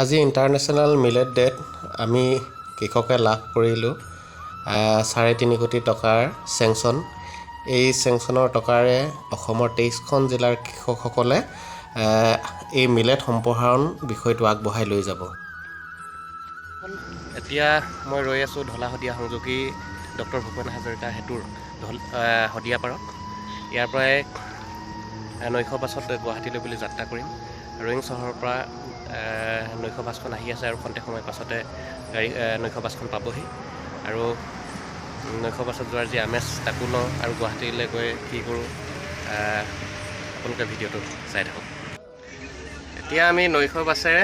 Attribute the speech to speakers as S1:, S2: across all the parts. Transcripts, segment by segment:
S1: আজি international millet ডে'ত আমি কৃষকে লাভ কৰিলোঁ 3.5 কোটি টকাৰ চেংচন। এই চেংচনৰ টকাৰে অসমৰ 23খন জিলাৰ কৃষকসকলে এই মিলেট সম্প্ৰসাৰণ বিষয়টো আগবঢ়াই লৈ যাব। এতিয়া মই ৰৈ আছোঁ ঢলা শদিয়া সংযোগী ডক্টৰ ভূপেন হাজৰিকা সেতুৰ শদিয়া পাৰত। ইয়াৰ পৰাই নৈশ বাছত গুৱাহাটীলৈ বুলি যাত্ৰা কৰিম। ৰয়িং চহৰৰ পৰা নৈশ বাছখন আহি আছে আৰু খন্তেক সময় পাছতে নৈশ বাছখন পাবহি। আৰু নৈশ বাছত যোৱাৰ যি আমেজ, তাকো লওঁ আৰু গুৱাহাটীলৈ গৈ কি কৰোঁ, আপোনালোকে ভিডিঅ'টো চাই থাকক। এতিয়া আমি নৈশ বাছেৰে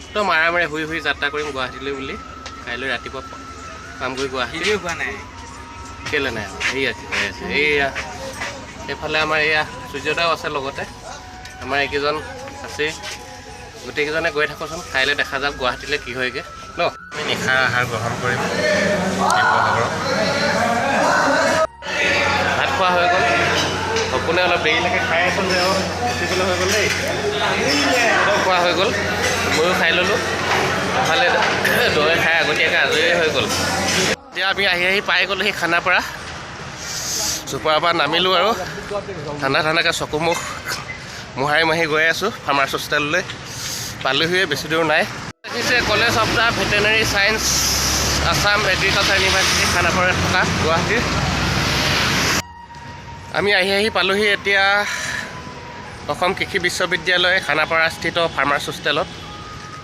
S1: একদম আৰামেৰে শুই শুই যাত্ৰা কৰিম গুৱাহাটীলৈ বুলি। কাইলৈ ৰাতিপুৱা পামগৈ গুৱাহাটী।
S2: ভিডিঅ' হোৱা নাই।
S1: কেলৈ নাই? এইয়া কি হৈ আছে এইয়া। এইফালে আমাৰ এয়া সূৰ্যদাও আছে, লগতে আমাৰ এইকেইজন আছেই। গোটেইকেইজনে গৈ থাকোঁচোন, কাইলৈ দেখা যাওক গুৱাহাটীলৈ কি হয়গৈ ন। আমি নিশাৰ আহাৰ গ্ৰহণ কৰিম শিৱসাগৰত। ভাত খোৱা হৈ গ'ল। সপোনে অলপ দেৰিলৈকে খাই আছোঁ যে আৰু উঠিবলৈ হৈ গ'ল দেই। খোৱা হৈ গ'ল, ময়ো খাই ল'লোঁ। এফালে দৈ খাই আগতীয়াকৈ আজৰি হৈ গ'ল। এতিয়া আমি আহি আহি পাই গ'লোহি খানাপাৰা। চুপাৰৰ পৰা নামিলোঁ আৰু ঠাণ্ডা ঠাণ্ডাকৈ চকু মুখ মোহাৰি মোহাৰি গৈ আছোঁ ফাৰ্মাৰ্চ হোষ্টেললৈ। পালোহিয়ে, বেছি দূৰ নাই। দেখিছে, College of the Veterinary Science, Assam Agriculture University, খানাপাৰাত থকা গুৱাহাটীৰ। আমি আহি আহি পালোহি এতিয়া অসম কৃষি বিশ্ববিদ্যালয় খানাপাৰাস্থিত ফাৰ্মাৰ্চ হোষ্টেলত।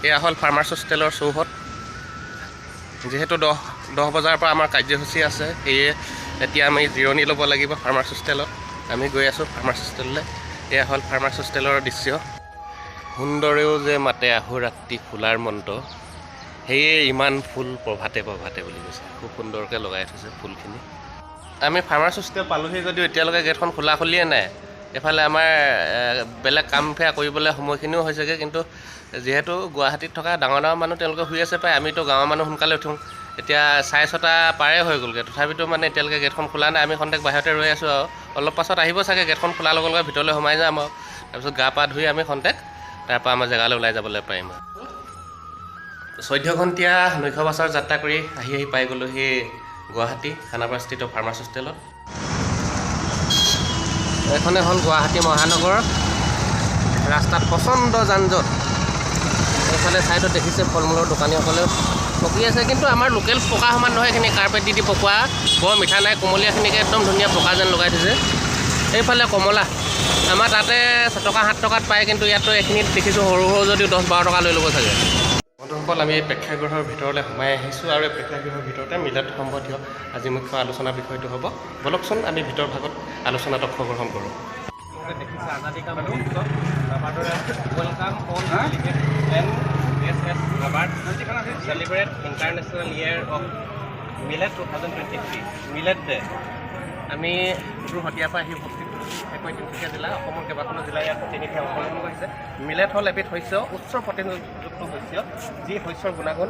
S1: এয়া হ'ল ফাৰ্মাৰ্চ হোষ্টেলৰ চৌহদ। যিহেতু 10 বজাৰ পৰা আমাৰ কাৰ্যসূচী আছে, সেয়ে এতিয়া আমি জিৰণি ল'ব লাগিব ফাৰ্মাৰ্চ হোষ্টেলত। আমি গৈ আছোঁ ফাৰ্মাৰ্চ হোষ্টেললৈ। এয়া হ'ল ফাৰ্মাৰ্চ হোষ্টেলৰ দৃশ্য। সুন্দৰেও যে মাতে আহো ৰাত্ৰি ফুলাৰ মন্ত, সেয়ে ইমান ফুল প্ৰভাতে প্ৰভাতে বুলি কৈছে। খুব সুন্দৰকৈ লগাই থৈছে ফুলখিনি। আমি ফাৰ্মাৰ্চ হোষ্টেল পালোহি যদিও এতিয়ালৈকে গেটখন খোলা খুলিয়ে নাই। এইফালে আমাৰ বেলেগ কাম সেয়া কৰিবলৈ সময়খিনিও হৈছেগৈ। কিন্তু যিহেতু গুৱাহাটীত থকা ডাঙৰ ডাঙৰ মানুহ, তেওঁলোকে শুই আছে পায়। আমিতো গাঁৱৰ মানুহ, সোনকালে উঠোঁ। এতিয়া 6:30 পাৰে হৈ গ'লগৈ, তথাপিতো মানে এতিয়ালৈকে গেটখন খোলা নাই। আমি খন্তেক বাহিৰতে ৰৈ আছোঁ আৰু অলপ পাছত আহিব চাগে। গেটখন খোলাৰ লগে লগে ভিতৰলৈ সোমাই যাম আৰু তাৰপিছত গা পা ধুই আমি খন্তেক তাৰপৰা আমাৰ জেগালৈ ওলাই যাবলৈ পাৰিম। 14 ঘণ্টীয়া নৈশ বাছৰ যাত্ৰা কৰি আহি আহি পাই গ'লোহি গুৱাহাটী খানাপাৰাস্থিত ফাৰ্মাৰ্চ হোষ্টেলত। এইখনে হ'ল গুৱাহাটী মহানগৰ। ৰাস্তাত প্ৰচণ্ড যান জঁট। এইফালে ছাইডত দেখিছে, ফল মূলৰ দোকানীসকলেও পকি আছে। কিন্তু আমাৰ লোকেল পকা সমান নহয়। এইখিনি কাৰ্পেট দি দি পকোৱা, বৰ মিঠা নাই। কুমলীয়াখিনিকে একদম ধুনীয়া পকা যেন লগাই থৈছে। এইফালে কমলা, আমাৰ তাতে 6 টকা 7 টকাত পায়, কিন্তু ইয়াততো এইখিনিত দেখিছোঁ সৰু সৰু যদিও 10-12 টকা লৈ ল'ব চাগে। বন্ধুসকল, আমি এই প্ৰেক্ষাগৃহৰ ভিতৰলৈ সোমাই আহিছোঁ আৰু এই প্ৰেক্ষাগৃহৰ ভিতৰতে মিলেট সম্বন্ধীয় আজি মুখ্য আলোচনা বিষয়টো হ'ব। ব'লকচোন, আমি ভিতৰ ভাগত আলোচনাত অংশগ্ৰহণ কৰোঁ। দেখিছে, আজাদী কা মহোৎসৱ, নাবাৰ্ডৰ welcome all delegate and SS NABARD celebrate International Year of Millet 2023, Millet Day। আমি সুদূৰ শদিয়াৰ পৰা আহি উপস্থিত হৈছোঁ। বিশেষকৈ তিনিচুকীয়া জিলা, অসমৰ কেইবাখনো জিলা ইয়াত প্ৰতিনিধি অংশগ্ৰহণ কৰিছে। মিলেট হ'ল এবিধ শস্য, উচ্চ প্ৰটিনযুক্ত শস্য, যি শস্যৰ গুণাগুণ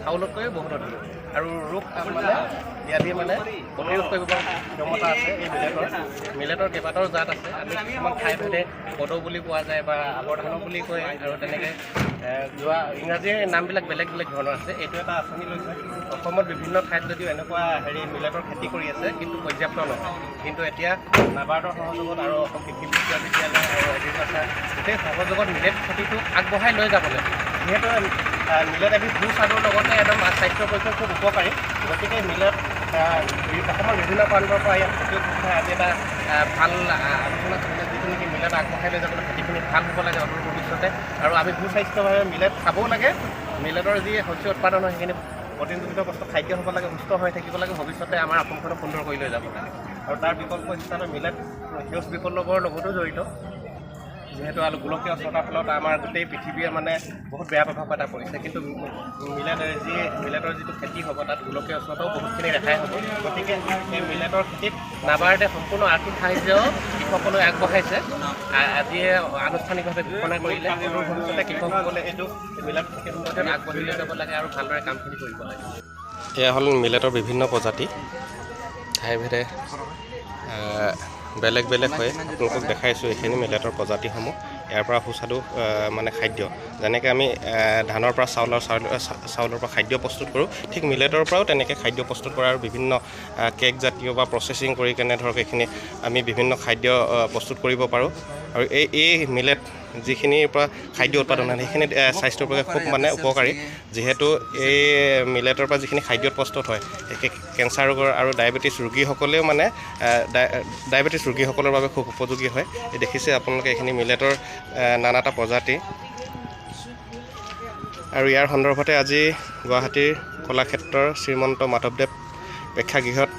S1: চাউলতকৈও বহুত অধিক আৰু ৰোগ মানে ব্যাধি মানে প্ৰতিৰোধ কৰিব পৰা ক্ষমতা আছে এই মিলেটৰ। মিলেটৰ কেইবাটাও জাত আছে। আমি কিছুমান ঠাইভেদে কদৌ বুলি কোৱা যায় বা আবৰ ধানো বুলি কয় আৰু তেনেকৈ যোৱা ইংৰাজীৰ নামবিলাক বেলেগ বেলেগ ধৰণৰ আছে। এইটো এটা আঁচনি লৈছে। অসমত বিভিন্ন ঠাইত যদিও এনেকুৱা হেৰি মিলেটৰ খেতি কৰি আছে, কিন্তু পৰ্যাপ্ত নহয়। কিন্তু এতিয়া নাবাৰ্ডৰ সহযোগত আৰু অসম কৃষি বিশ্ববিদ্যালয় আৰু এগ্ৰিকালচাৰ গোটেই সহযোগত মিলেট খেতিটো আগবঢ়াই লৈ যাবলৈ, যিহেতু মিলেট এবিধ সুস্বাদুৰ লগতে একদম স্বাস্থ্যৰ পক্ষে খুব উপকাৰী, গতিকে মিলেট অসমৰ বিভিন্ন প্ৰান্তৰ পৰা ইয়াত খেতিয়কসকলে আজি এটা ভাল আলোচনা চলিলে, যিটো নেকি মিলেট আগবঢ়াই লৈ যাবলৈ খেতিখিনি ভাল হ'ব লাগে অদূৰ ভৱিষ্যতে আৰু আমি সুস্বাস্থ্যভাৱে মিলেট খাবও লাগে। মিলেটৰ যি শস্য উৎপাদন হয়, সেইখিনি প্ৰটিনযুক্ত বস্তু খাদ্য হ'ব লাগে, সুস্থ হৈ থাকিব লাগে, ভৱিষ্যতে আমাৰ অসমখনক সুন্দৰ কৰি লৈ যাব লাগে। আৰু তাৰ বিকল্প হিচাপে মিলেট সেউজ বিপ্লৱৰ লগতো জড়িত। যিহেতু আৰু গোলকীয় উষ্ণতাৰ ফলত আমাৰ গোটেই পৃথিৱীয়ে মানে বহুত বেয়া প্ৰভাৱ এটা পৰিছে, কিন্তু মিলেট যি মিলেটৰ যিটো খেতি হ'ব, তাত গোলকীয় উষ্ণতাও বহুতখিনি ৰেহাই হ'ব। গতিকে এই মিলেটৰ খেতিত নাবাৰ্ডে সম্পূৰ্ণ আৰ্থিক সাহাৰ্য কৃষকলৈ আগবঢ়াইছে। আজিয়ে আনুষ্ঠানিকভাৱে ঘোষণা কৰিলে। অদূৰ ভৱিষ্যতে কৃষকসকলে এইটো মিলেট খেতি সম্বন্ধত আগবাঢ়ি লৈ যাব লাগে আৰু ভালদৰে কামখিনি কৰিব লাগে। এয়া হ'ল মিলেটৰ বিভিন্ন প্ৰজাতি। ঠাইভেদে বেলেগ বেলেগ হয়। আপোনালোকক দেখাইছোঁ এইখিনি মিলেটৰ প্ৰজাতিসমূহ।
S2: ইয়াৰ পৰা সুস্বাদু মানে খাদ্য, যেনেকৈ আমি ধানৰ পৰা চাউল আৰু চাউলৰ পৰা খাদ্য প্ৰস্তুত কৰোঁ, ঠিক মিলেটৰ পৰাও তেনেকৈ খাদ্য প্ৰস্তুত কৰাৰ বিভিন্ন কেক জাতীয় বা প্ৰচেছিং কৰি কেনে ধৰক এইখিনি আমি বিভিন্ন খাদ্য প্ৰস্তুত কৰিব পাৰোঁ। আৰু এই মিলেট যিখিনিৰ পৰা খাদ্য উৎপাদন হয়, সেইখিনি স্বাস্থ্যৰ পক্ষে খুব মানে উপকাৰী। যিহেতু এই মিলেটৰ পৰা যিখিনি খাদ্য প্ৰস্তুত হয়, সেই কেঞ্চাৰ ৰোগৰ আৰু ডায়েবেটিছ ৰোগীসকলেও মানে ডায়েবেটিছ ৰোগীসকলৰ বাবে খুব উপযোগী হয়। এই দেখিছে আপোনালোকে এইখিনি মিলেটৰ নানাটা প্ৰজাতি। আৰু ইয়াৰ সন্দৰ্ভতে আজি গুৱাহাটীৰ কলাক্ষেত্ৰৰ শ্ৰীমন্ত মাধৱদেৱ প্ৰেক্ষাগৃহত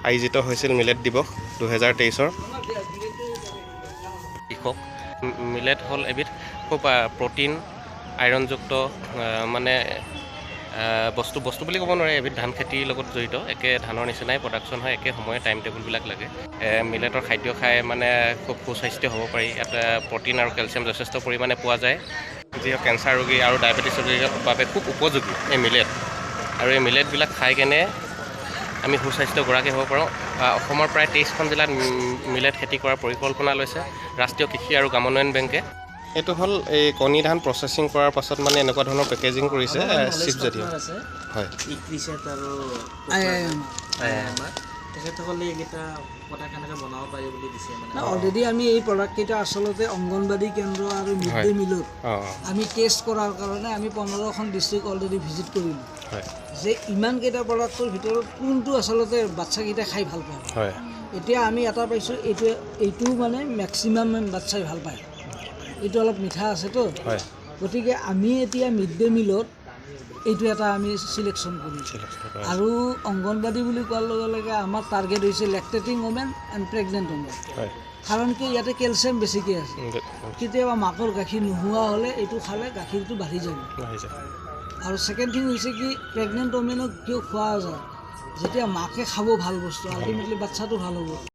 S2: আয়োজিত হৈছিল মিলেট দিৱস 2023ৰ।
S1: কৃষক মিলেট হ'ল এবিধ খুব প্ৰ'টিন, আইৰণযুক্ত মানে বস্তু, বস্তু বুলি ক'ব নোৱাৰে, এবিধ ধান খেতিৰ লগত জড়িত। একে ধানৰ নিচিনাই প্ৰডাকশ্যন হয়, একে সময়ত টাইম টেবুলবিলাক লাগে। মিলেটৰ খাদ্য খাই মানে খুব সুস্বাস্থ্য হ'ব পাৰি। ইয়াত প্ৰ'টিন আৰু কেলছিয়াম যথেষ্ট পৰিমাণে পোৱা যায়। যি কেঞ্চাৰ ৰোগী আৰু ডায়েবেটিছ ৰোগীৰ বাবে খুব উপযোগী এই মিলেট। আৰু এই মিলেটবিলাক খাই কেনে আমি সুস্বাস্থ্য গৰাকী হ'ব পাৰোঁ। অসমৰ প্ৰায় 23খন জিলাত মিলেট খেতি কৰাৰ পৰিকল্পনা লৈছে ৰাষ্ট্ৰীয় কৃষি আৰু গ্ৰামোন্নয়ন বেংকে।
S2: এইটো হ'ল এই কণী ধান প্ৰচেছিং কৰাৰ পাছত মানে এনেকুৱা ধৰণৰ পেকেজিং কৰিছে, চিপ জাতীয়।
S3: আছে।
S2: হয়।
S3: ইক্ৰিছেট আৰু আমাৰ তেখেতসকলে এইকেইটা প্ৰডাক্ট কেনেকৈ বনাব পাৰি বুলি দিছে মানে।
S4: অলৰেডি আমি এই প্ৰডাক্টকেইটা আচলতে অংগনবাড়ী কেন্দ্ৰ আৰু মিড ডে মিলত আমি টেষ্ট কৰাৰ কাৰণে আমি 15খন ডিষ্ট্ৰিক্ট অলৰেডি ভিজিট কৰিলোঁ যে ইমানকেইটা প্ৰডাক্টৰ ভিতৰত কোনটো আচলতে বাচ্ছাকেইটা খাই ভাল পায়। এতিয়া আমি এটা পাইছোঁ, এইটো মানে মেক্সিমাম বাচ্ছাই ভাল পায়। এইটো অলপ মিঠা আছেতো। গতিকে আমি এতিয়া মিড ডে মিলত এইটো এটা আমি চিলেকশ্যন কৰিছোঁ। আৰু অংগনবাড়ী বুলি কোৱাৰ লগে লগে আমাৰ টাৰ্গেট হৈছে lactating women and pregnant women। কাৰণ কি, ইয়াতে কেলছিয়াম বেছিকৈ আছে। কেতিয়াবা মাকৰ গাখীৰ নোহোৱা হ'লে এইটো খালে গাখীৰটো বাঢ়ি যাব। আৰু ছেকেণ্ড থিং হৈছে কি, প্ৰেগনেণ্ট ওমেনক কিয় খোৱা যায়, যেতিয়া মাকে খাব ভাল বস্তু, আল্টিমেটলি বাচ্ছাটো ভাল হ'ব।